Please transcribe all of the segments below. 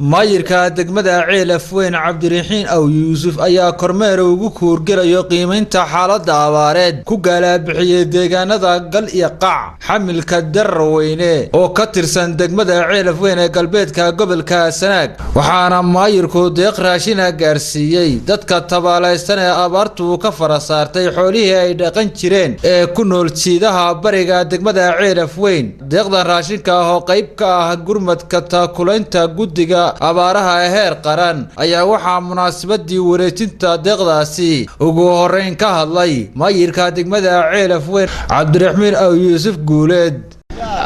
Maayirka degmada Ceelafweyn Cabdiraxiin Aw Yuusuf ayaa kormeer ugu kuurgelayo qiimeynta xaaladda abaareed ku galaabixiyey deegaanada Gal iyo Qac Xamilka Darweyne oo ka tirsan degmada Ceelafweyn ee galbeedka gobolka Sanaag. Waxaana maayirku deeq raashina gaarsiiyey dadka tabaalaysan ee abaartu ka fara saartay xoolihii ay dhaqan jireen ee ku nool jiidaha bariga degmada Ceelafweyn. Deeqdan raashinka ah oo qayb ka ah gurmadka taakulaynta guddiga abaaraha ee heer qaran ayaa waxaa munaasabadii wareejinta deeqdaasi ugu horeyn ka hadlay maayirka degmada Ceelafweyn Cabdiraxmiin Aw Yuusuf Guuleed.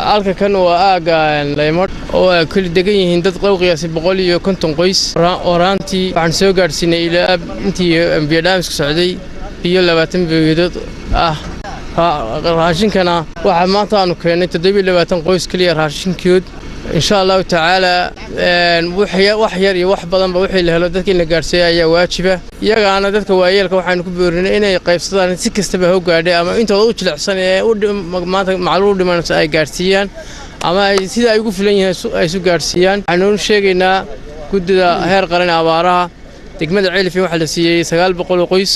Halka kan waa aagga Laymodh oo ay kuli degan yihiin dad qowqiyaasi 150 qoys. Horaantii waxaan soo gaadhsiinay ilaa intii biyodhaamisku socday biyo 20 biyood ah. Raashinkana waxaa maanta aanu keennay 27 qoys keliya raashinkood. Insha Allahu tacaala wax yar iyo wax badanba wixii la helo dadka in la gaadhsiiya ayaa waajiba. Iyagaana dadka waayeelka waxaanu ku boorinay inay qaybsadaan si kastaba ha u gaadhay ama intooda u jilicsan ee maanta macluul u dhimanaysa ay gaadhsiiyaan ama ay sida ay ugu filan yihiin ay isu gaadhsiiyaan. Waxaanu sheegaynaa guddida heer qaran ee abaaraha degmada Ceelafweyn waxaa la siiyey 900 qoys.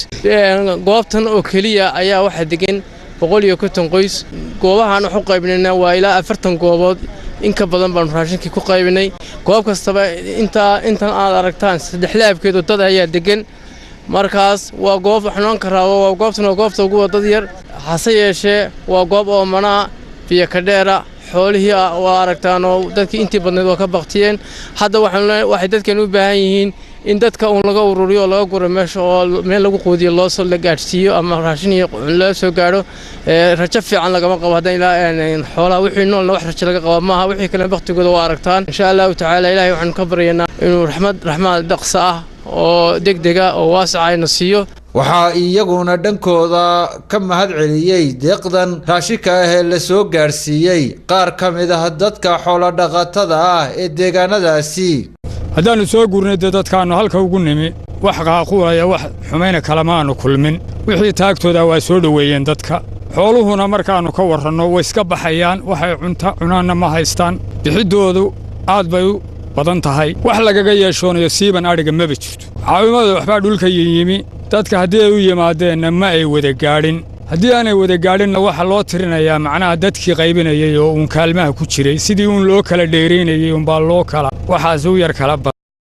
Goobtan oo keliya ayaa waxaa degan 150 qoys. Goobahaan wax u qaybinayna waa ilaa 40 goobood. In ka badan baanu raashinkii ku qaybinay. Goob kastaba intan aad aragtaan saddex laabkeedu dad ayaa degan. Markaas waa goob waxaan karaa waa goobtan waa goobta ugu dad yar, hase yeeshee waa goob oomanaa biyo ka dheera. Xoolihii waa aragtaan oo dadkii intii badnayd waa ka baktiyeen. Hadda waxay dadkan u baahan yihiin in dadka uun laga ururiyo oo laga guro meesha oo meel lagu quudiyo loo soo la gaadhsiiyo ama raashin iyo loo soo gaadho. Rajo fiican lagama qabo haddana ilaa xoolaha wixii noolna wax rajo laga qabo maaha, wixii kale baktigooda waa aragtaan. Insha Allahu tacaala Ilaahay waxaanu ka baryaynaa inuu raxmad dhaqso ah oo degdega oo waasaca ayna siiyo. Waxaa iyaguna dhankooda ka mahad celiyey deeqdan raashinka ah ee la soo gaadhsiiyey qaar ka mid ah dadka xoolo dhaqatada ah ee deegaanadaasi. Haddaannu soo guurnay dee dadkaannu halka ugu nimi wax qaaquulaya wax xumayna kalamaannu kulmin. Wixii taagtooda waa soo dhoweeyeen dadka. Xooluhuna markaannu ka warranno way iska baxayaan, waxay cunta cunaanna ma haystaan. Bixiddoodu aad bay u badan tahay, wax lagaga yeeshoonayo siiban adhiga maba jirto. Caawimada waxbaa dhulka yimi, dadka haddii ay u yimaadeenna ma ay wada gaadhin. Haddii aanay wada gaadhinna waxaa loo tirinayaa macnaha dadkii qaybinayey oo uun kaalmaha ku jiray sidii uun loo kala dheeraynayey uunbaa loo kala waxaas u yar kala.